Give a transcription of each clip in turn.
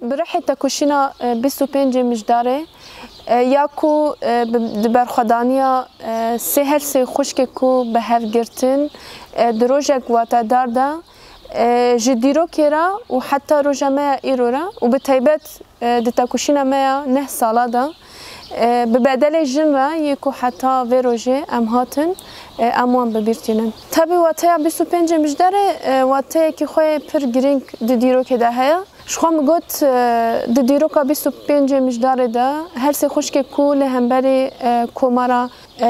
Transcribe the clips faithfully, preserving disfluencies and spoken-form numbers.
Bi rihê tekoşîna, e, bîst û pêncê Mijdarê, e, ya ku, e, bi, di berxwedaniya, e, sê her sê xwişkê ku bi hev girtin, e, di rojek watedar de, e, ji dîrokê re û heta roja me ya îro re û bi taybet, e, di tekoşîna me ya neh sala de, e, bi bedelê jin re yê ku heta vê rojê em hatin, e, em wan bi bîr tînin. Tebî wateya bîst û pêncê Mijdarê, e, wateyekî xwe yê pir girîng di dîrokê de heye. Ji xwe min got, e, di dîroka bîst û pêncê Mijdarê de her sê xwişkê ku li hemberî, e, Komara, e,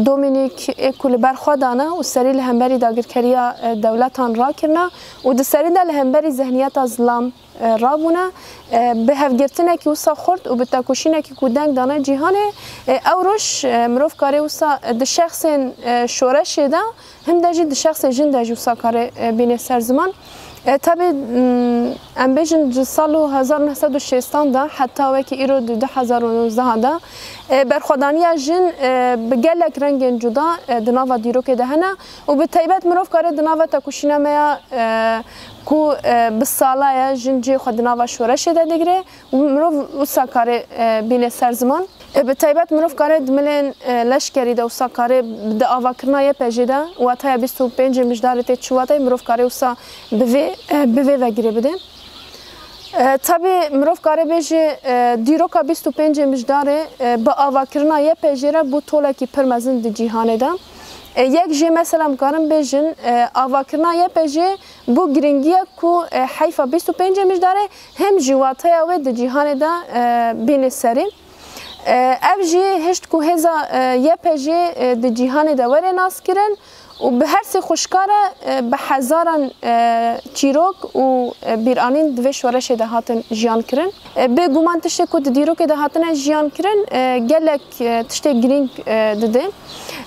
Domînîk ê ku li ber xwe dane û serî li hemberî dagirkeriya, e, dewletan rakirine û di serî de li hemberî zihniyeta zilam, e, rabûne, e, bi hevgirtinekî wisa xurt û bi tekoşînekî ku deng dane cîhanê, e, ew roj, e, mirov kare wisa di şexsên, e, şoreşê de, him de jî di şexsê jin de jî wisa kare, e, bîne ser ziman. E, tebî, m, em bêjin ji sal û hezar û neh sed û şêstan de heta wekî îro di du hezar û nozdehan de, e, berxwedaniya jin, e, bi gelek rengên cuda, e, di nava dîrokê de hene û bi taybet mirov kare di nava tekoşîna me ya, e, ku, e, bi sala ye jin cihê xwe di nava şoreşê de digire û mirov wisa kare, e, bîne ser ziman. E, bi taybet mirov kare di milên, e, leşkerî de wisa kare di avakirina Y P G de, wataya bîst û pêncê Mijdarê tê çi watayê, mirov kare wisa bi vê, e, bi vê ve girê bide. E, tebî mirov kare bêje, e, dîroka bîst û pêncê Mijdarê, e, bi avakirina Y P G re bû tolekî pir mezin di cîhanê de. E, yek jê mesela em karin bêjin, e, avakirina Y P G bû giringiyek ku, e, heyfa bîst û pêncê Mijdarê hem jî wateya wê di cîhanê de, e, bîne serî. E, ev jî hişt ku hêza, e, Y P G, e, di cîhanê de were naskirin û bi her sê xwişka re, e, bi hezaran, e, çîrok û, e, bîranîn di vê şoreşê de hatin jiyan kirin. E, bêguman tiştê ku di dîrokê de hatine jiyan kirin, e, gelek, e, tiştê girîng, e, dide.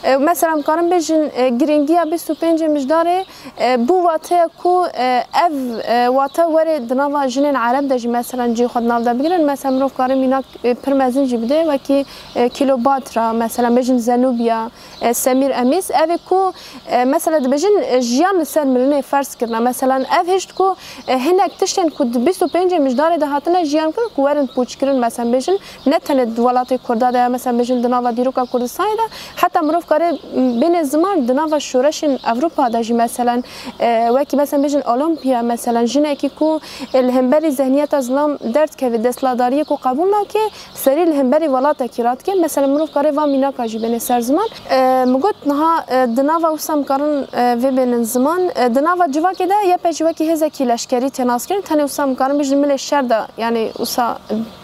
E, mesela em karin bêjin, e, giringiya bîst û pêncê Mijdarê, e, bû wateya ku, e, ev, e, wate were di nava jinên Ereb de jî mesela cihê xwe di nav de bigirin. Mesela mirov kare mînak, e, pir mezin jî bide, wekî, e, Kleopatra, mesela bêjin Zenobia, e, Semîr Emîs. Ev ê ku, e, mesela dibêjin, e, jiyan li ser mirinê ferz kirine. Mesela ev hişt ku, e, hinek tiştên ku di bîst û pêncê Mijdarê de hatine jiyan kirin ku werin pûçkirin, mesela bêjin, ne tenê di welatê Kurda de ya, mesela bêjin di nava dîroka Kurdistanê de, heta mirov kare bêne ziman di nava şoreşên Ewropa de jî, mesela, e, wekî mesela bêjin Olimpiya, mesela jinekî ku, e, li hemberî zihniyeta zilam derdikeve, desthilatdariyê ku qebûl nake, serî li hemberî welatekî radike. Mesela mirov kare va mînaka jî bêne ser ziman. E, min got niha, e, di nava wisa em karin, e, vê bênin ziman. E, di nava civakê de Y P G wekî hêzekî leşkerî tê naskirin. Tenê wisa em karin bêjin milê şer de, yanî wisa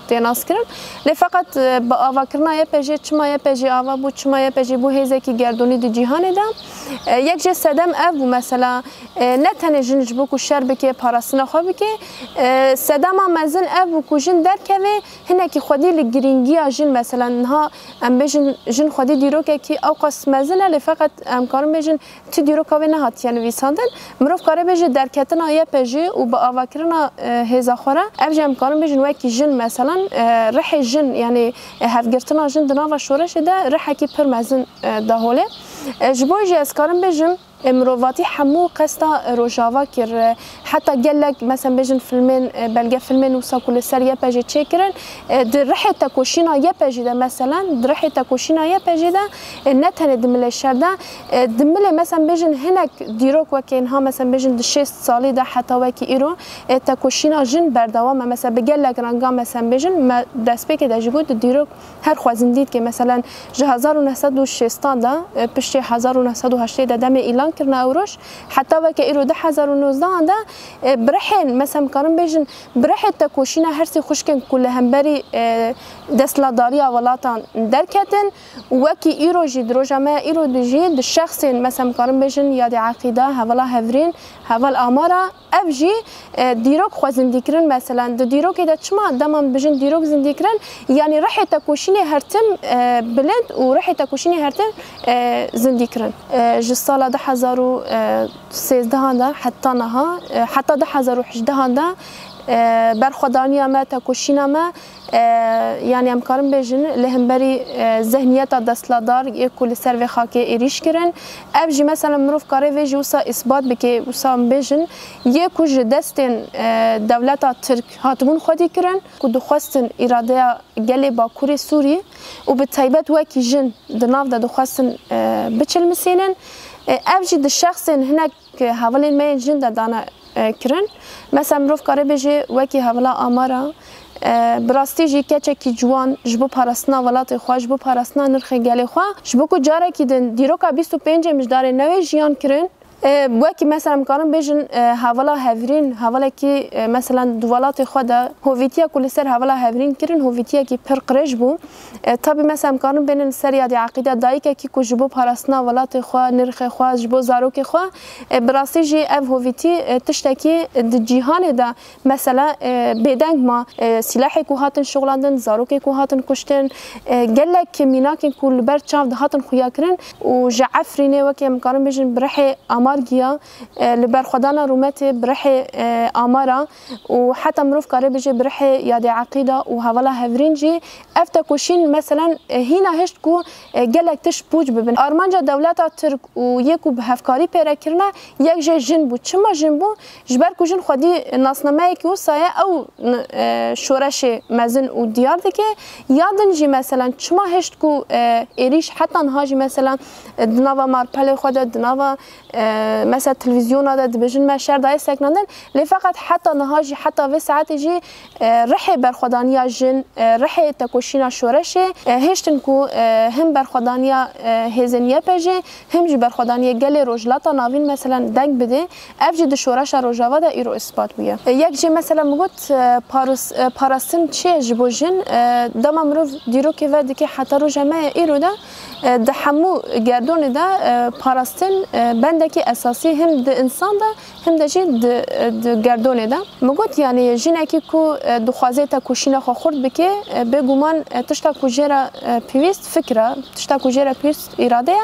tê naskirin. Lê feqet, e, bi avakirina Y P G, çima Y P G ava bû, çima Y P G bû hêzekî gerdûnî di cîhanê de? E, yek jê sedem ev bû mesela, e, ne tenê jin ji bo ku şer bike, parastina xwe bike. E, sedema mezin ev bû ku jin derkeve, hinekî xwedî li girîngiya jin, mesela niha em bêjin jin xwedî dîrokekî ewqas mezin e, lê feqet em karin bêjin tu dîroka wê nehatiye nivîsandin. Mirov kare bêje derketina Y P G û bi avakirina, e, hêza xwe re. Ev jî em karin bêjin wekî jin, meselan, e, rihê jin, yanî, e, hevgirtina jin di nava şoreşê de rihekî pir mezin, e, da holê. E, ji bo jî ez karim bêjim, e, mirovatî hemû qesta, e, Rojava kir. E, heta gelek, meselan, bêjin filmên, e, belgefilmên wisa ku li ser Y P G çêkirin, e, di rihê tekoşîna Y P G de, meselan, di rihê tekoşîna Y P G de, e, ne tenê di milê şer de, e, di milê, meselan, bêjin hinek dîrok weke niha, meselan, bêjin di şêst salî de heta wekî îro, e, tekoşîna jin berdewam e. Meselan, bi gelek renga, meselan, bêjin me destpêkê de jî got, di dîrok her xwezindî dike. Meselan, ji hezar û neh sed û şêstan de, e, piştî hezar û neh sed û heştê de demê îlan kirine ew roj, heta weke îro du hezar û nozdehan de, e, bi rihên, meselan, karin bêjin, bi rihê tekoşîna her sê xwişkên ku li hemberî, e, desthilatdariya welatan derketin û wekî îro jî, di roja me ya îro de jî, di şexsên, meselan, karin bêjin, Yadê Eqîda, Hevala Hevrîn, Heval Amara, ev jî, e, dîrok xwezindîkirin, meselan, di dîrokê de çima dema em bijin dîrok zindîkirin, yanî rihê tekoşînê her tim, e, bilind û rihê tekoşînê her tim, e, zindîkirin. E, ji sala du hezar û sêzdehan de heta niha, e, heta du hezar û hejdehan de, E, berxwedaniya me, tekoşîna me, e, yanî em karin bêjin li hemberî, e, zehniyeta desthilatdar yê ku li ser vê xakê êrîş kirin. Ev jî mesela mirov kare vê jî wisa îsbat bike, wisa em bêjin, yê ku ji destên, e, dewleta Tirk hatibûn xwedî kirin, ku dixwestin îradeya gelê Bakurê Sûrî û bi taybet wekî jin di nav de dixwestin, e, biçilmisînin. E, ev jî di şexsên hinek hevalên me yên jin de dane, e, kirin. Mesela mirov kare bêje wekî hevala Amara, e, bi rastî jî keçekî ciwan ji bo parastina welatê xwe, ji bo parastina nirxê gelê xwe, ji bo ku carekî din dîroka bîst û pêncê mijdarê newê jiyan kirin. E, wekî mesela em karin bêjin, e, hevala Hevrîn, hevalekî, e, mesela di welatê xwe de hovîtiya ku li ser hevala Hevrîn kirin, hovîtiyekî pir qirêj bû. E, tabî mesela em karin bênin li ser yadê eqîda dayikekî ku ji bo parastina welatê xwe, nirxê xwe, ji bo zarokê xwe, e, bi rastî jî ev hovîtî, e, tiştekî di cîhanê de mesela, e, bêdeng ma, e, sîlehê ku hatin şixulandin, zarokê ku hatin kuştin, e, gelek mînakên ku li ber çav dihatin xuyakirin û ji Efrînê weke em karin bêjin bi rihê Amar giya, e, li berxwedana rûmetê bi rihê, e, Amara û heta mirov kare bêje bi rihê yadê Eqîda û hevala Hevrîn jî ev tekoşîn meselen, e, hîna hişt ku, e, gelek tişt pûç bibin. Armanca dewleta Tirk û yê ku bi hevkarî pêre kirine yek jê jin bû. Çima jin bû? Ji ber ku jin xwedî nasnameyekî wisa ye, ew, e, şoreşê mezin û diyar dike. Ya din jî, meselen, çima hişt ku, e, êrîş heta niha jî, meselen, e, di nava marpelê xwe de, di nava, e, mesela televîzyona de dibêjin me şer daye seknandin. Lê feqet heta niha jî, heta vê saetê jî, e, rihê berxwedaniya jin, e, rihê tekoşîna şoreşê, e, hiştin ku, e, him berxwedaniya, e, hêzên Y P G, him jî berxwedaniyê gelê Rojhilata Navîn, meselen, deng bidê, ev jî di şoreşa Rojava de îro îspat bûye. E, yek jê, mesela, min got, e, paris-, e, parastin çi ye ji bo jin? E, dema mirov dîrokê vedike heta roja me ye îro de, e, di hemû gerdonê de, e, parastin, e, bendekî esasî him di însan de, him de jî di, di gerdonê de. Min got, yanî jinekî ku, e, dixwaze tekoşîna xwe xurt bike, e, bêguman, e, tişta ku jê re, e, pêwîst fikr e, tişta ku jê re pêwîst îrade ye.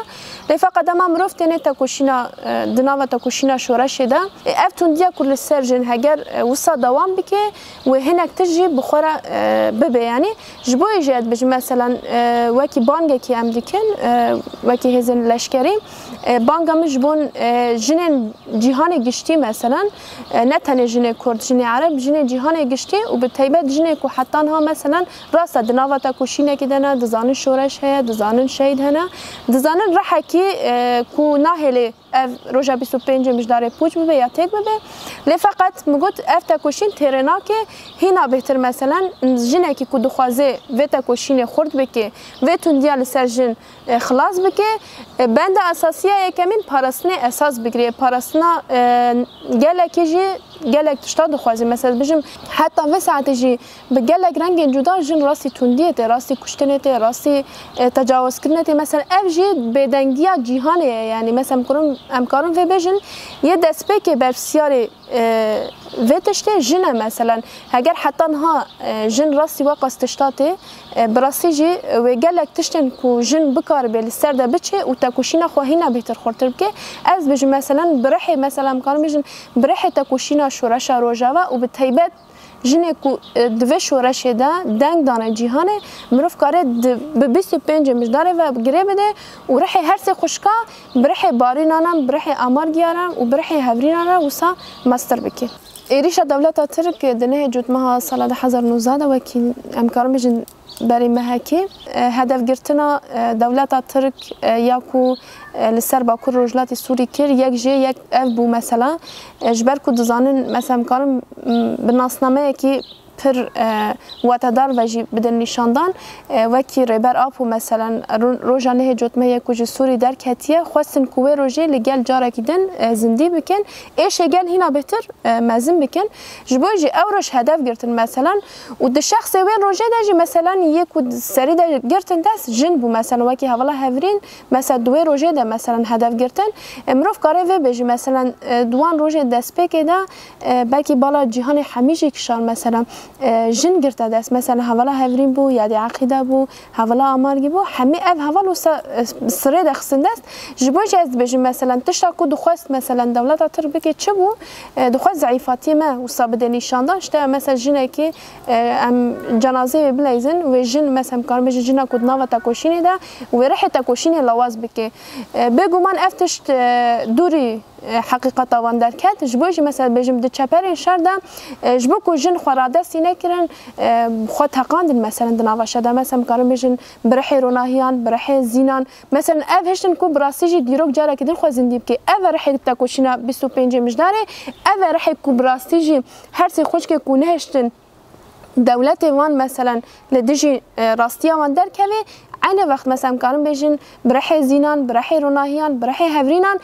Lê feqet dema mirov têne tekoşîna, e, di nava tekoşîna şoreşê de, e, ev tundiya ku li ser jin heger, e, wisa dewam bike, wê hinek tişt jî bi xwe re, e, bibe. Yanî ji bo jî ez dibêjim, meselen, e, wekî bangekî em dikin, e, wekî hêzên leşkerî, e, banga min ji bo, e, jinên cîhanê giştî, meselen, e, ne tenê jinê Kurd, jinê Ereb, jinê cîhanê giştî û bi taybet jinê ku heta niha, meselen, rast e, di nava tekoşînekî de ne, dizanin şoreş heye, dizanin şehîd hene, dizanin rihekî, e, ku nahêlê ev roja bîst û pêncê mijdarê pûç bibe ya têk bibe. Lê feqet min got, ev tekoşîn têrê nake, hîna bêhtir, meselen, jinekî ku dixwaze vê tekoşînê xurt bike, vê tundiya li ser jin, e, xilas bike. E, benda esasiya yekemîn parastinê esas bigire. Parastina, e, gelekê jî gelek tişta dixwaze. Mesela, bijim, heta vê saetê jî bi gelek rengên cuda jin rastî tundiyê tê, rastî kuştinê tê, rastî, e, tecawizkirinê tê. Mesela, ev jî bêdengiya cîhanê ye. Yanî, mesela, em karin, em karin vê bêjin, yê destpêkê berpirsiyarê, e, vê tiştê jin e, meselen. Heger heta niha, e, jin rastî weqas tişta tê, e, bi rastî jî, e, wê gelek tiştên ku jin bikaribe li ser de biçe û tekoşîna xwe hîna bêhtir xurtir bike. Ez bêjim, meselen, bi rihê, mesela, em karin bêjin, bi rihê tekoşîna şoreşa Rojava û bi taybet jinê ku, e, di vê şoreşê de deng dane cîhanê, mirov kare di, bi bîst û pêncê mijdarê ve girê bide û rihê her sê xwişka bi rihê Barînan re, bi rihê Amar Giya re û bi rihê Hevrînan re wisa mestir bike. Êrîşa dewleta Tirk di nehê Cotmeha sala du hezar nozde de, wekî em karin bêjin berî mehekê, e, hedefgirtina, e, dewleta Tirk, e, ya ku, e, li ser Bakur Rojhilatê Sûrî kir, yek jê yek ev bû mesela. E, ji ber ku dizanin, mesela, em karin, m, bi nasnameyekî pir, e, watedar ve jî bidin nîşandan. E, wekî Rêber Apo, meselen, ro-, roja nehê Cotmehê ku ji Sûrî derketiye, xwestin ku wê rojê li gel carekî din, e, zindî bikin. Êşê gel hîna bêhtir, e, mezin bikin. Ji bo jî ew roj hedef girtin, meselen, û di şexsê wê rojê de jî, meselen, yê ku serî de girtin dest jin bû, meselen, wekî hevala Hevrîn, mesela, di wê rojê de, meselen, hedef girtin. E, mirov kare vê bêjî, meselen, e, di wan rojê destpêkê de, e, belkî bala cîhanê hemî jî kişand, mesela. e, jin girte dest. Mesela hevala Hevrîn bû, Yadê Eqîde bû, hevala Amargî bû. Hemî ev heval wisa, e, sirê de xistin dest. Ji bo jî ez dibêjim, mesela tişta ku dixwest, mesela dewleta Tirk bike çi bû? E, dixwest zeîfatiyê me wisa bide nîşandan. Îşte mesela jinekî, e, em cenazeyê wê bileyzin, wê jin, mesela em karin bêjin jina ku di nava tekoşînê de, wê rihê tekoşînê lawaz bike. E, bêguman ev tişt, e, dûrî e, heqîqeta wan derket. Ji bo jî mesela bêjim di çeperên şer de, e, ji bo ku jin xwe radestî nekirin, e, xwe teqandin mesela di nava şer de. Mesela em karin bêjin bi rihê ronahiyan, bi rihê zînan. Mesela ev hiştin ku bi rastî jî dîrok carekî din xwe zindî bike. Ev e rihê tekoşîna bîst û pêncê Mijdarê. Ev e rihê ku bi rastî jî her sê xwişkê ku nehiştin dewletê wan, meselen, li dijî, e, rastiya wan derkeve, eynî wext, meselen, em karin bêjin, bi rihê zînan, bi rihê ronahiyan, bi rihê hevrînan,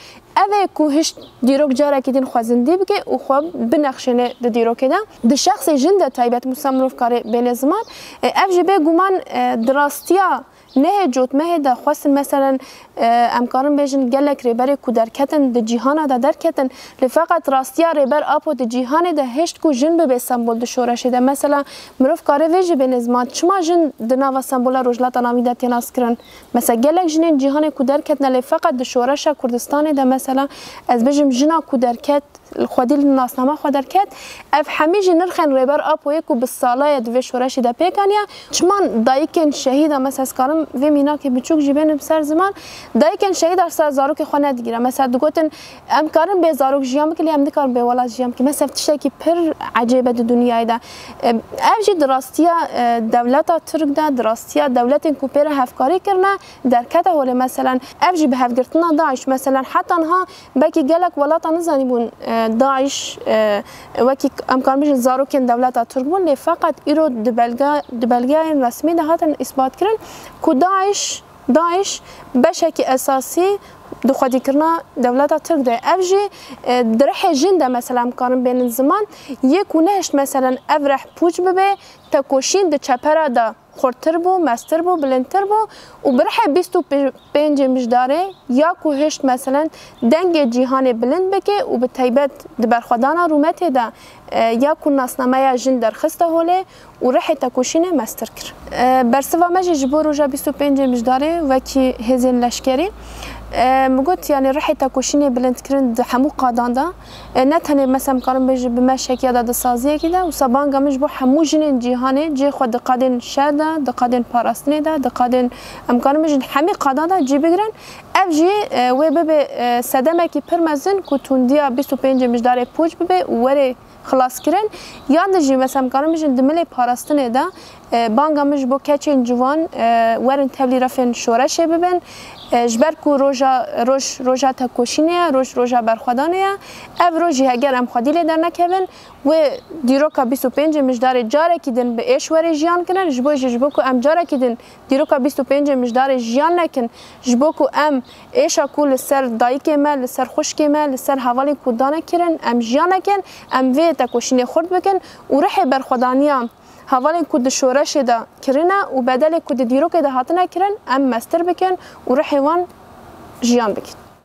ev ê ku hişt dîrok carekî din xwe zindî bike û xwe binexşêne di dîrokê de. Di şexsê jin de taybet wisa mirov kare bêne ziman. E, ev jî bêguman, e, di rastiya nehê cotmehê de xwestin, meselen, e, em karin bêjin gelek rêberê ku derketin, di cîhana de derketin, lê feqet rastiya Rêber Apo di cîhanê de hişt ku jin bibe sembol di şoreşê de. Mesela mirov kare vê jî bêne ziman, çima jin di nava sembola Rojhilata Navîn de tê naskirin? Mesela gelek jinên cîhanê ku derketine, lê feqet di şoreşa Kurdistanê de, mesela ez bêjim jina ku derket, xwedî li nasnama xwe derket. Ev hemî jî nirxên Rêber Apoyê ku bi sala ye di vê şoreşê de pêk aniye. Çiman dayikên şehîda, mesela ez karim vê mînakê biçûk jî bênim ser ziman, dayikên şehîda ser zarokê xwe nedigire. Mesela digotin, em karin bê zarok jiyan bikin, lê em nikarin bê welat jiyan bikin. Mesela tiştekî pir ecêb e di dinyayê de. E, ev jî di rastiya, e, dewleta Tirk de, di rastiya dewletên ku pê re hevkarî kirine, derkete holê. Meselen ev jî bi hevgirtina DAIŞ, meselen heta niha belkî gelek welatan nizanîbûn, e, DAIŞ, e, wekî em karin bêjin zarokên dewleta Tirk bûn, lê feqet îro di belge-, di belgeyên resmî de hatin îsbatkirin ku DAIŞ, DAIŞ beşekî esasî di xwedîkirina dewleta Tirk de ye. Ev jî, e, di rihê jin de, mesela em karin bênin ziman, yê ku nehişt, meselen ev rih pûç bibe, tekoşîn di çepera de xurtir bû, mestir bû, bilindtir bû û bi rihê bîst û pêncê Mijdarê ya ku hişt, meselen, dengê cîhanê bilind bike û bi taybet di berxwedana rûmetê de, e, ya ku nasnameya jin derxiste holê û rihê tekoşînê mestir kir. E, bersiva me jî ji bo roja bîst û pêncê Mijdarê wekî hêzên leşkerî, e, min got, yanî rihê tekoşînê bilindkirin di hemû qadan de, e, ne tenê, mesela, em karin bêjin bi meşek ya da di saziyekî de, wisa banga min ji bo hemû jinên cîhanê cihê xwe di qadên şer de, di qadên parastinê de, di qadên, em karin bêjin, hemî qadan de cî bigirin. Ev jî, e, wê bibe, e, sedemekî pir mezin ku tundiya bîst û pêncê Mijdarê pûç bibe û were xilaskirin. Yan de jî, mesela, em karin bêjin di milê parastinê de, e, banga min ji bo keçên ciwan, e, werin tevlî refên şoreşê bibin. E, ji ber ku roja, roj, roja tekoşînê ye, roj, roja berxwedanê ye. Ev roj jî heger em xwedî lê dernekevin, wê dîroka bîst û pêncê Mijdarê carekî din bi êş were jiyan kirin. Ji bo jî, ji bo ku em carekî din dîroka bîst û pêncê Mijdarê jiyan nekin, ji bo ku em êşa ku li ser dayikê me, li ser xwişkê me, li ser hevalên ku dane kirin, em jiyan nekin, em vê tekoşînê xurt bikin û rihê berxwedaniya hevalên ku di şoreşê de kirine û bedelê ku di dîrokê de hatine kirin, em mestir bikin û rihê wan jiyan bikin.